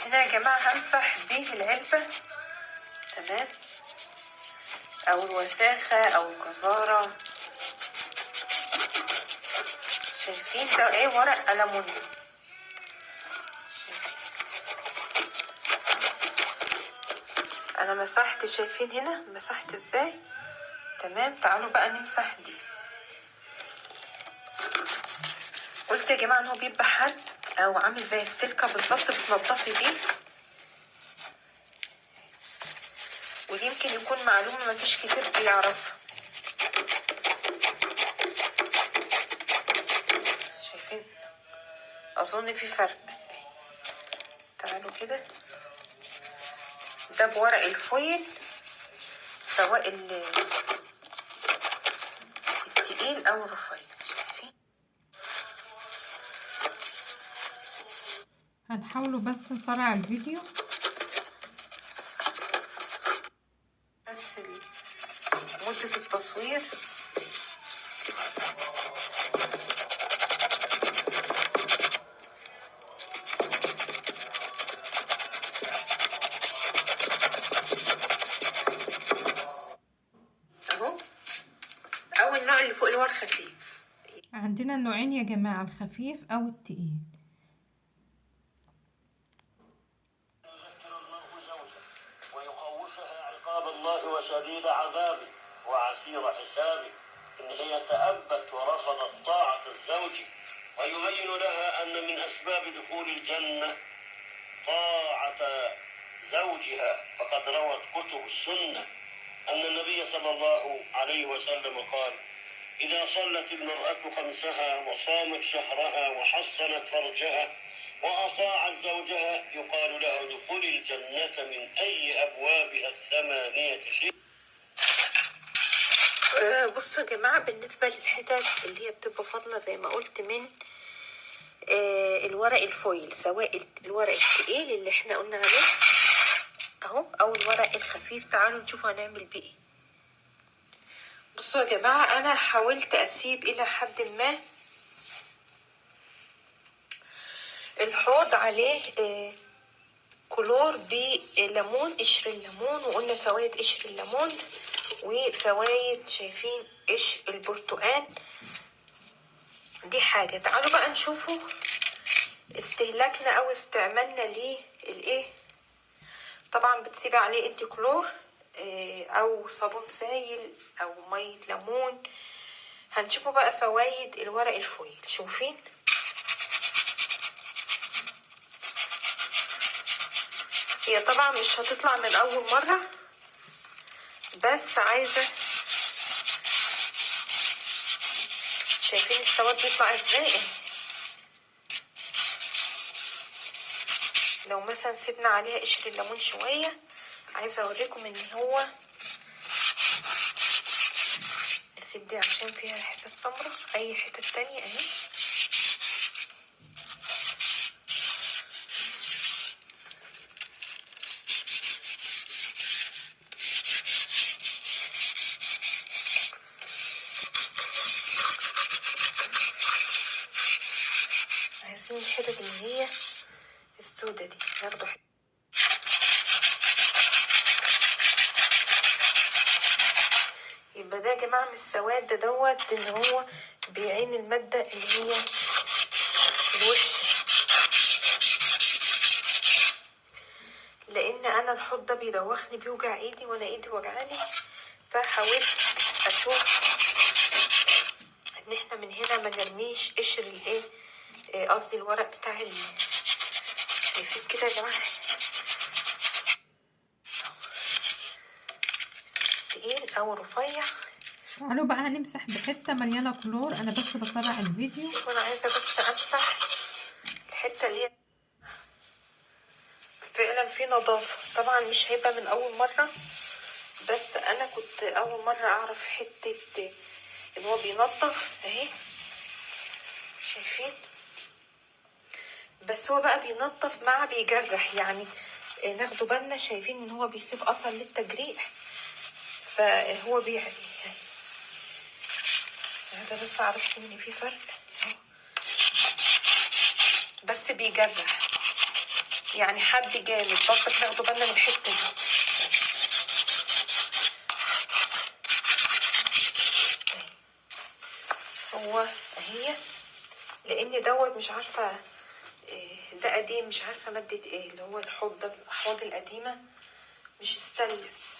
هنا يا جماعة همسح بيه العلبة، تمام، او الوساخة او الجزارة. شايفين ده ايه؟ ورق ألمونيوم. انا مسحت، شايفين هنا مسحت ازاي؟ تمام. تعالوا بقى نمسح دي. قلت يا جماعة ان هو بيبقى حد او عامل زي السلكة بالظبط، بتنضفي بيه. ودي يمكن يكون معلومة مفيش كتير بيعرفها. شايفين؟ اظن في فرق. تعالوا كده، ده بورق الفويل سواء التقيل او الرفيع. شايفين؟ هنحاولوا بس نسرع الفيديو بس مدة التصوير. اهو اول نوع اللي فوق اللي هو الخفيف. عندنا النوعين يا جماعة، الخفيف او التقيل. ويخوفها عقاب الله وشديد عذابه وعسير حسابه إن هي تأبت ورفضت طاعة الزوج، ويبين لها أن من أسباب دخول الجنة طاعة زوجها. فقد روت كتب السنة أن النبي صلى الله عليه وسلم قال: إذا صلت المرأة خمسها وصامت شهرها وحصنت فرجها وأطاعت زوجها يقال لها ادخلي الجنة من أي أبوابها الثمانية شئت. بصوا يا جماعة، بالنسبة للحتت اللي هي بتبقى فاضلة زي ما قلت من الورق الفويل، سواء الورق التقيل اللي احنا قلنا عليه اهو او الورق الخفيف، تعالوا نشوف هنعمل بيه ايه. بصوا يا جماعة، انا حاولت اسيب الى حد ما الحوض عليه كلور بليمون، قشر الليمون، وقلنا فوائد قشر الليمون وفوائد شايفين قشر البرتقال. دي حاجة. تعالوا بقى نشوفوا استهلاكنا او استعمالنا للايه. طبعا بتسيبي عليه انت كلور او صابون سايل او مية ليمون. هنشوفوا بقى فوائد الورق الفويل. شوفين هي طبعا مش هتطلع من اول مرة، بس عايزة، شايفين السواد بيطلع ازاي؟ لو مثلا سيبنا عليها قشر الليمون شوية، عايزة اوريكم ان هو نسيب دي عشان فيها حتت سمرة، اي حتت تانية اهي. عايزين الحتت اللي هي السودة دي ناخده حتة. يبقى ده يا جماعة من السواد ده دوت ان هو بيعين المادة اللي هي الوحشة، لان انا الحوض ده بيدوخني، بيوجع ايدي وانا ايدي وجعاني، فحاولت اشوف ان احنا من هنا ما نرميش قشر الايه، قصدي الورق بتاع شايفين كده يا جماعة تقيل او رفيع. تعالوا بقى هنمسح بحته مليانة كلور. انا بس بسرع الفيديو وانا عايزه بس امسح الحتة اللي هي فعلا في نظافة. طبعا مش هيبقى من اول مرة، بس انا كنت اول مرة اعرف حتة ان هو بينظف اهي، شايفين؟ بس هو بقى بينظف مع بيجرح، يعني ناخده بالنا. شايفين ان هو بيسيب اثر للتجريح، فهو بيعني عايزه بس اعرفكم ان في فرق، بس بيجرح، يعني حد جامد، برضك ناخدوا بالنا من الحتة دي. هو اهي، لان دوت مش عارفه ده قديم، مش عارفه مادة ايه، اللي هو الحوض ده، الاحواض القديمة، مش ستانلس.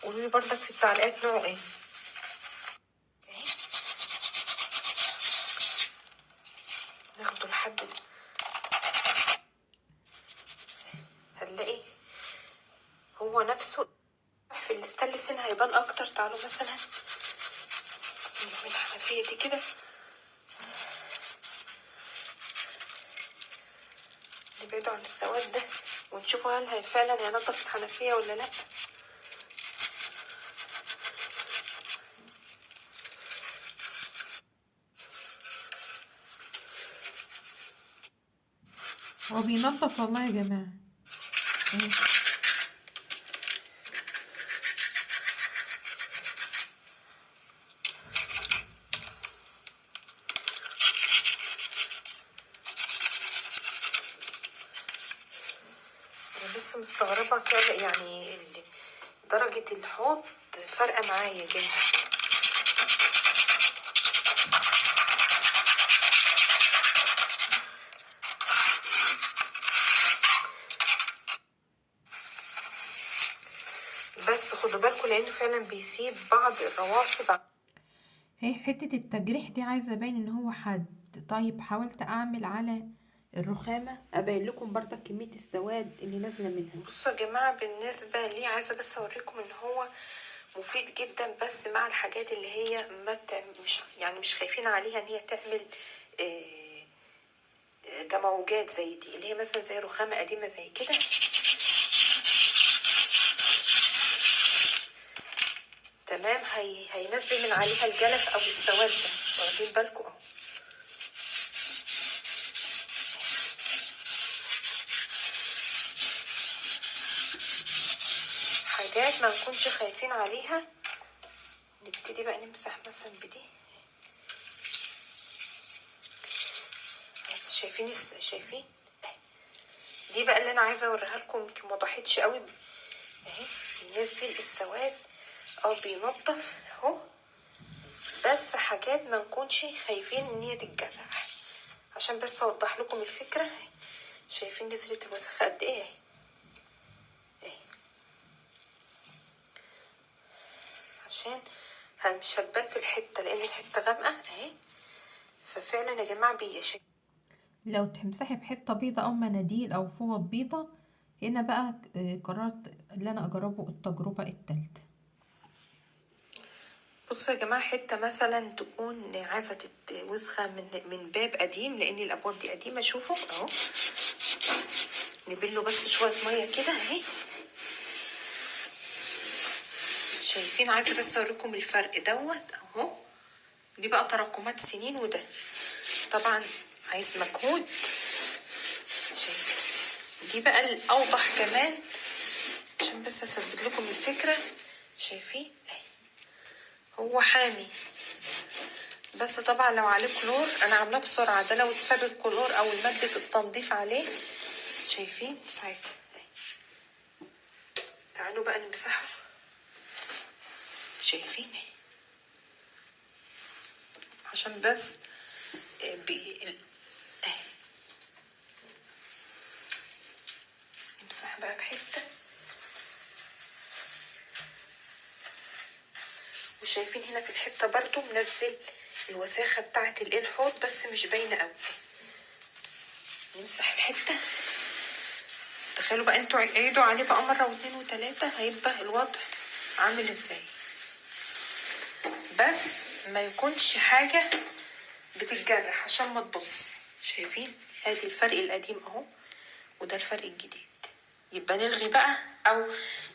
قولوا لي برضك في التعليقات نوعه ايه. اهي ناخده لحد هنلاقي هو نفسه في الستانلس هنا هيبان اكتر. تعالوا مثلا نعمل الحنفية دي كده، نبعده عن السواد ده ونشوفه هل هي فعلا هينضف الحنفية ولا لا. هو بينضف والله يا جماعة. بس مستغربة فعلا، يعني درجة الحوض فارقة معايا جامد. بس خدوا بالكم لانه فعلا بيسيب بعض الرواسب. هي حتة التجريح دي عايزة ابين ان هو حد. طيب حاولت اعمل على الرخامة ابين لكم برضك كمية السواد اللي نازلة منها. بصوا يا جماعة، بالنسبة لي عايزة بس اوريكم ان هو مفيد جدا، بس مع الحاجات اللي هي ما مش يعني مش خايفين عليها ان هي تعمل تموجات زي دي، اللي هي مثلا زي رخامة قديمة زي كده. تمام، هينزل من عليها الجلف او السواد ده، واخدين بالكم اهو. حاجات ما نكونش خايفين عليها. نبتدي بقى نمسح مثلا بدي، شايفين شايفين دي بقى اللي انا عايزه اوريها لكم، يمكن ما وضحتش قوي اهي. بينزل السواد او بينضف اهو، بس حاجات ما نكونش خايفين ان هي تتجرح، عشان بس اوضح لكم الفكرة. شايفين نزلت الوسخة قد ايه اهي، عشان مش هتبان في الحتة لان الحتة غامقه اهي. ففعلا يا جماعة لو تمسحي بحته بيضة او مناديل او فوط بيضة. هنا بقى قررت ان انا اجربه التجربة الثالثة. بصوا يا جماعة، حتة مثلا تكون عايزه تتوسخه من باب قديم، لان الابواب دي قديمة. شوفوا اهو، نبله بس شوية مية كده اهي. شايفين؟ عايزه بس اوريكم الفرق دوت اهو. دي بقى تراكمات سنين، وده طبعا عايز مجهود. شايفين؟ دي بقى الاوضح كمان عشان بس اثبت لكم الفكرة. شايفين اهي، هو حامي بس طبعا لو عليه كلور، انا عاملاه بسرعة، ده لو اتساب الكلور او مادة التنظيف عليه، شايفين ساعتها. تعالوا بقى نمسحه. شايفين؟ عشان بس نمسح بقى بحته. وشايفين هنا في الحتة برضو منزل الوساخه بتاعه الحوض، بس مش باينة قوي. نمسح الحتة. تخيلوا بقى انتوا عيدوا عليه بقى مرة واتنين وتلاتة، هيبقى الوضع عامل ازاي. بس ما يكونش حاجة بتتجرح عشان ما تبص. شايفين؟ ادي الفرق القديم اهو، وده الفرق الجديد. يبقى نلغي بقى او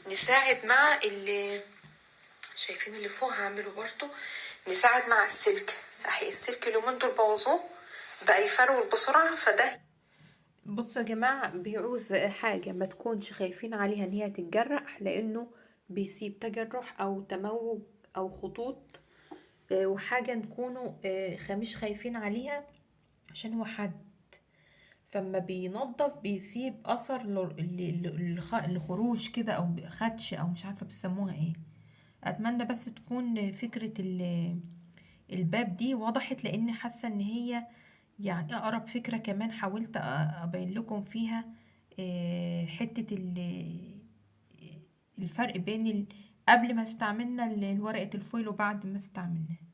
نساعد مع اللي شايفين اللي فوق، هعمله برضو نساعد مع السلك. احي السلك اليومين دول بوظوه بقى يفرول بسرعة، فده بصوا يا جماعة بيعوز حاجة ما تكونش خايفين عليها ان هي تتجرح، لانه بيسيب تجرح او تموج او خطوط، وحاجه نكونوا مش خايفين عليها عشان هو حد. فما بينظف بيسيب اثر لخروج كده او خدش او مش عارفه بيسموها ايه. اتمنى بس تكون فكرة الباب دي وضحت، لان حاسه ان هي يعني اقرب فكرة كمان حاولت ابين لكم فيها حتة الفرق بين قبل ما استعملنا ورقة الفويل وبعد ما استعملناها.